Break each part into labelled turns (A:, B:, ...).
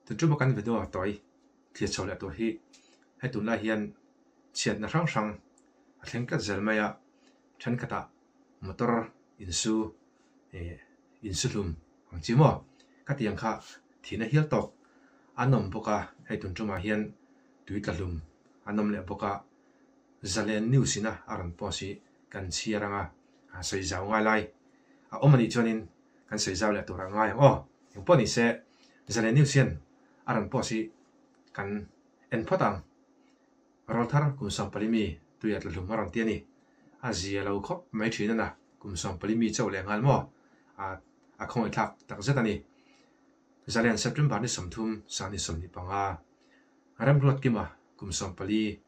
A: Tun tuma kan video tawi thlir chho leh tur hi hei tunlai hian chhiatna hrang hrang a thleng tlat zel mai a, thenkhatah motor insu ih insu hlum ang chi maw khatiang kha thihna hial tawk an awm bawk a, hei tun tumah hian tui tla hlum an awm leh bawk a, Zalen News ina a rawn post hi kan chhiar ang a, sawi zau ngai lai a awm anih chuanin kan sawi zau leh tur a ngai ang aw. Engpawh ni se Zalen News hian a rawn post hi kan en phawt ang. Rawlthar kum 14 mi tuia tla hlum a rawn ti a ni. A zia lo khawp mai thin a na, kum 14 mi chauh leh nghal maw? A a khawngaihthlak tak zet a ni. Zalen September ni 30 sang ni 25 Remruatkima kum 14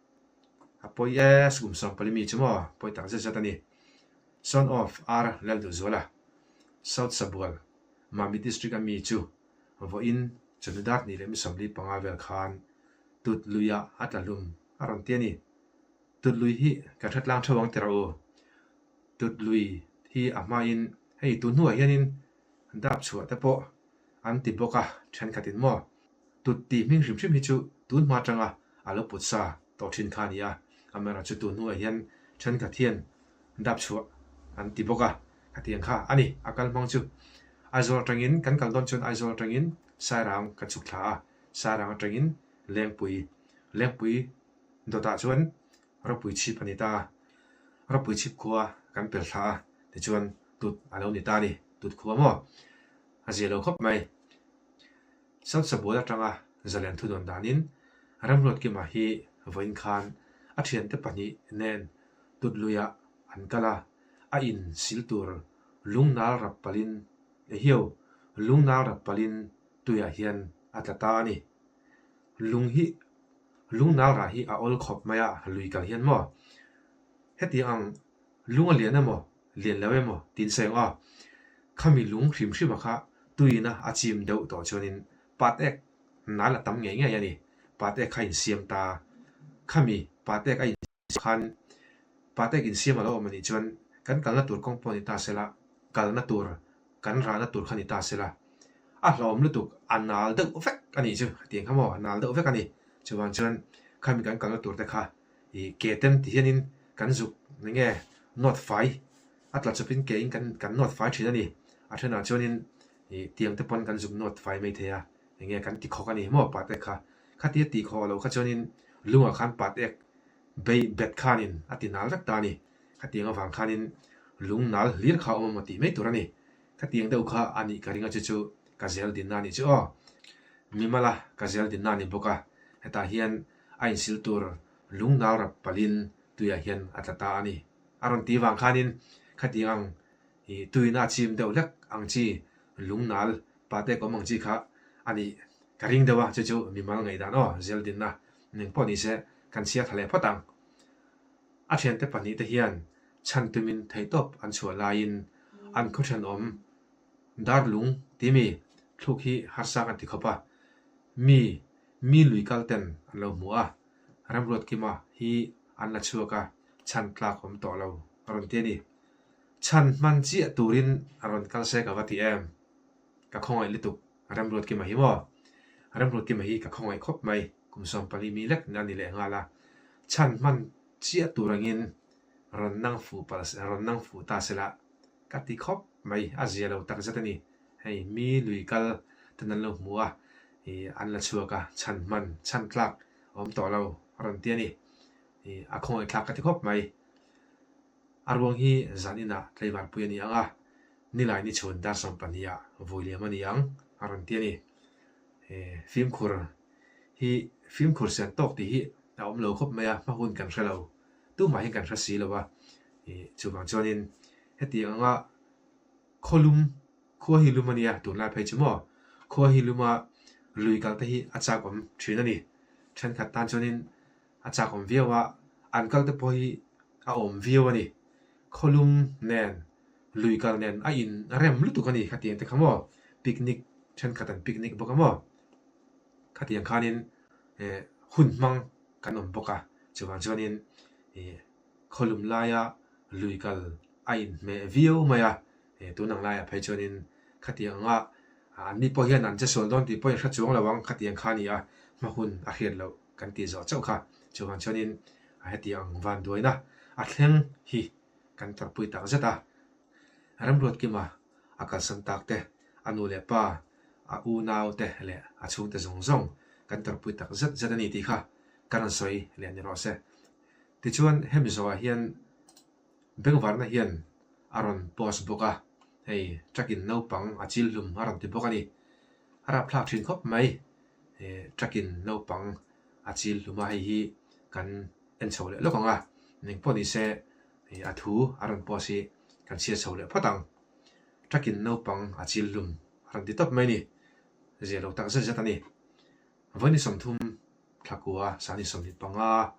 A: A pawi e, kum 14 mi chu maw? Pawi tak zet zet a ni. Son of R Lalduhzuala, South Sabual, Mami District a mi chu vawiin chawhnu dar hnih leh mi 45 vel khan Tut luiah a tla hlum a rawn ti a ni. Tut lui hi kan hre tlang theuh ang ti rawh u. Tut lui hi a hmain hei tun hnuah hianin dap chhuah te pawh an ti bawk a, thenkhatin maw? Tut tih hming hrim hrim hi chu tun hma atanga a lo put sa tawh thin kha a ni a, amaherawhchu tun hnuah hian thenkhat hian dap chhuah an ti bawk a, khatiang kha a ni a kal hmang chu. Aizawl atangin kan kal dawn chuan Aizawl atangin Sairang kan chhuk thla a, Sairang atangin Lengpui, Lengpui dawtah chuan Ropui chhip a ni ta a, Ropui chhip khua kan pel thla a, tichuan tut a lo ni ta a ni, tut khua maw? A zia lo khawp mai. South Sabual atanga zalen thu dawn danin Remruatkima hi vawiin khan a thiante pahnih nen tut luiah an kal a, a in sil tur lungnal rap palhin ehiau lungnal rap palhin tuiah hian a tla ta a ni. Lung hi lungnal rah hi a awl khawp mai a lui kal hian maw? Hetiang ang lung a lian emaw lian lo emaw tiin sawi ang aw. Khami lung hrim hrima kha tuiin a a chim deuh tawh chuanin pat ek nal a tam ngei ngei a ni. Pat ek kha a insiam ta. Khami pat ek a insiam khan pat ek insiam a lo awm anih chuan kan kalna tur kawng pawh ni ta sela, kalna tur kan rahna tur kha ni ta sela. A hlawm lutuk a nal deuh vek a nih chu hetiang kha maw a nal deuh vek a ni. Chuvang chuan khami kan kalna tur te kha ih ke ten ti hianin kan zuk enge nawt fai a tla chawpin ke in kan kan nawt fai thin a ni. A thenah chuanin ih tiang te pawn kan zuk nawt fai mai thei a enge kan ti khawk a ni maw pat ek kha. Khatia tih khawh loh kha chuanin lungah khan pat ek bei bet khanin a ti nal vek ta a ni. Khatiang avang khanin lung nal hlir kha a awm emaw tih mai tur a ni. Khatiang deuh kha a nih ka ring a chu chu ka zel dinna a nih chu aw. Mimala ka zel dinna a ni bawk a, hetah hian a insil tur lung nal rap palhin tuiah hian a tla ta a ni. A rawn ti vang khanin khatiang ang ih tuina a chim deuh hlek ang chi lung nal patek awm ang chi kha a nih ka ring deuh a, chu chu mimal ngaihdan aw zel dinna ning pawh ni se kan chhiar tha leh phawt ang. A thiante pahnihte hian chhan tumin theihtawp an chhuah laiin an khaw thenawm Darlung timi thluk hi harsa kan ti khawp a, mi mi lui kal ten an lo hmu a, Remruatkima hi an la chhuak a, chhan tlak awm tawh lo a rawn ti a ni. Chhan hman chiah turin a rawn kal se ka va ti em? Ka khawngaih lutuk Remruatkima hi maw? Remruatkima hi ka khawngaih khawp mai, kum 14 mi lek a ni leh nghal a, chhan hman chiah tur angin rawn nang fuh palh rawn nang fuh ta sela ka ti khawp mai, a zia lo tak zet a ni. Hei mi lui kal ten an lo hmu a, ih an la chhuak a, chhan hman chhan tlak a awm tawh lo a rawn ti a ni. Ih a khawngaih thlak ka ti khawp mai. A ruang hi zan inah tlaivarpui a ni ang a, nilai ni chhun dar 12 ah vui liam a ni ang a rawn ti a ni. Ih fimkhur hi fimkhur sen tawk tih hi a awm lo khawp mai a, hma hun kan hre lo. Tumah hian kan hre si lo a, ih chuvang chuanin hetiang anga khaw lum, khua hi lum a nia tunlai phei chu maw, khua hi luma lui kal te hi a chak awm thin a ni. Thenkhat tan chuanin a chak awm viau a, an kal te pawh hi a awm viau a ni. Khaw lum nen lui kal nen a in rem lutuk a ni khatiang te kha maw, picnic thenkhat an picnic bawk a maw, khatiang khanin eh hun hmang kan awm bawk a, chuvang chuanin ih khawlum laia lui kal a inhmeh viau mai a, eh tun ang laiah phei chuanin khatiang anga. Anni pawh hian an che sual dawn tih pawh in hre chuang lo ang khatiang kha a ni a, hma hun a hriat loh kan tih zawh chauh kha. Chuvang chuanin heti ang vanduaina a thleng hi kan tawrhpui tak zet a. Remruatkima a kalsan tak te, a nu leh pa, a unau te leh a chhungte zawng zawng kan tawrhpui tak zet zet a ni tih kha ka rawn sawi leh ni rawh se. Tichuan hemi zawhah hian Bengvarna hian a rawn post bawk a, hei truck in naupang a chil hlum a rawn ti bawk a ni. A rapthlak thin khawp mai, truck in naupang a chil hlum a, hei hi kan en chho leh lawk ang a, eng pawh ni se a thu a rawn post hi kan chhiat chho leh phawt ang. Truck in naupang a chil hlum a rawn ti tawp mai a ni, zia lo tak zet zet a ni. Vawi 30 thlakua sani 25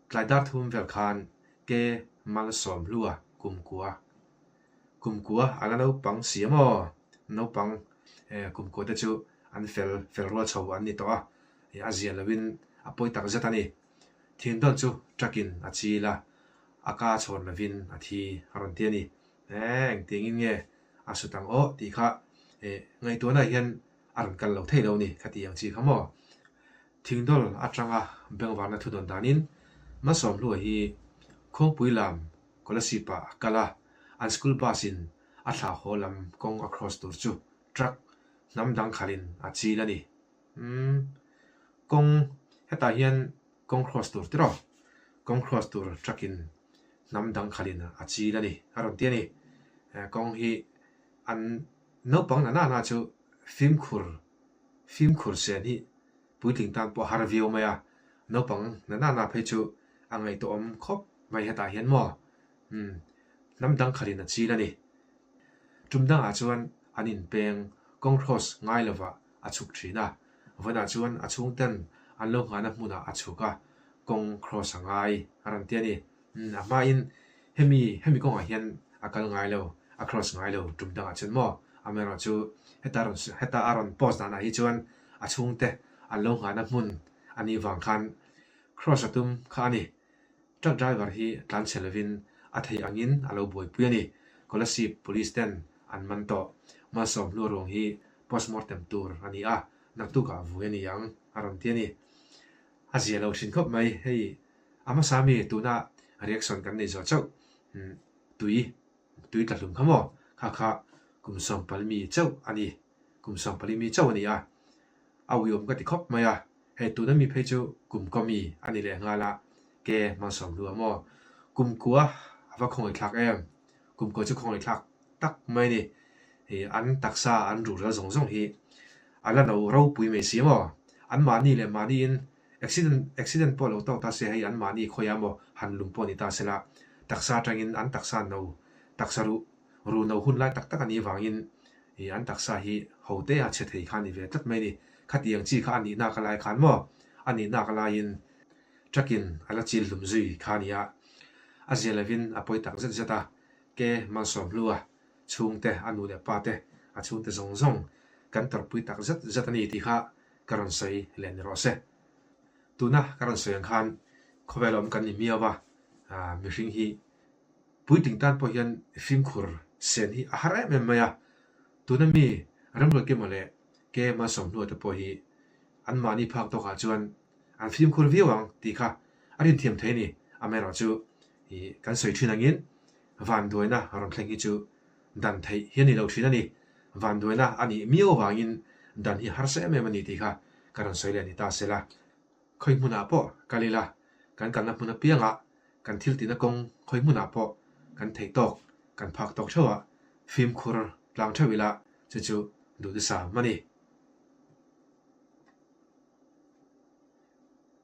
A: tlai dar thum vel khan ke malsawm hlua kumkua kumkua a la naupang si a maw? Naupang kumkua te chu an fel fel rual chho an ni tawh a, a zia loin a pawi tak zet a ni. Thingdawn chu truck in a chil a, a ka chhawn lovin a thi a rawn ti a ni. Engtiangin nge a sut ang aw tih kha ngaihtuahna hian a rawn kal lo thei lo ni ka ti ang chi kha maw? Thingdawl atanga bengvarna thu dawn danin Malsawmhlua hi Khuangpui lam Kolasib ah a kal a, an school bus in a thlah haw lam kawng a cross tur chu truck hnam dang khalhin a chil a ni. Umm kawng hetah hian kawng cross tur tiraw? Kawng cross tur truck in hnam dang khalhin a chil a ni a rawn ti a ni. Kawng hi an naupang na nana chu fimkhur fimkhur sen hi puitling tan pawh a har viau mai a, naupang na nana phei chu a ngaihtuahawm khawp mai hetah hian maw? Umm, hnam dang khalhin a chil a ni. Tum dangah chuan an inpeng kawng cross ngai lovah a chhuk thin a, vawiinah chuan a chhungten an lo nghahna hmunah a chhuk a, kawng cross a ngai a rawn ti a ni. Umm, a hmain hemi hemi kawngah hian a kal ngai lo, a cross ngai lo tum dangah chuan maw? Amaherawhchu heta rawn heta a rawn post danah hi chuan a chhungte an lo nghahna hmun a nih vang khan cross a tum kha a ni. Truck driver hi tlan chhe lovin a theih angin a lo buaipui a ni. Kolasib Police ten an man tawh. Malsawm hlu ruang hi postmortem tur a ni a, naktukah vui a ni ang a rawn ti a ni. A zia lo thin khawp mai hei a hmasa mi tuna reaction kan nei zawh chauh tui tui tla hlum kha maw kha kha kum sawmpali mi chauh a ni kum sawmpali mi chauh a ni a a uiawm ka ti khawp mai a hei tuna mi phei chu kum kaw mi a ni leh nghal a ke hmansawm hlu a maw kum kua a va khawngaih thlak em kum kua chu khawngaih thlak tak mai a ni. Ih an taksa an ruhral zawng zawng hi a la no ropui mai si maw? An mahni leh mahniin accident accident pawh lo tawk ta se hei an mahni khawiah maw han lum pawh ni ta se la taksa atangin an taksa no taksa ruh ruh no hun lai tak tak a nih vangin ih an taksa hi ho te a chhe thei kha a ni ve tlat mai a ni. Khatiang chi kha a nihna ka lai khan maw a nihna ka laiin truck in a la chil hlum zui kha a ni a, a zia lovin a pawi tak zet zet a. Ke Malsawm Hlua chhungte, a nu leh pa te, a chhungte zawng zawng kan tawrhpui tak zet zet a ni tih kha ka rawn sawi leh ni rawh se. Tuna ka rawn sawi ang khan khawvel awm kan ni miau a, mihring hi puitling tan pawh hian fimkhur sen hi a har em em mai a. Tuna mi Remruatkima leh Ke Malsawm Hlua te pawh hi anmahni phak tawkah chuan an fimkhur viau ang tih kha a rinthiam thei a ni. Amaherawhchu Ih, kan sawi thin angin vanduaina rawn thleng hi chu dan theih hi a ni lo thin a ni. Vanduaina a nih miau avangin dan hi harsa em em a ni tih kha ka rawn sawi leh ni ta se la. Khawi hmunah pawh kal ila, kan kalna hmun apiangah kan thil tihna kawng khawi hmunah pawh kan theih tawk, kan phak tawk theuh a, fimkhur tlang theuh ila chu chu duhthusam a ni.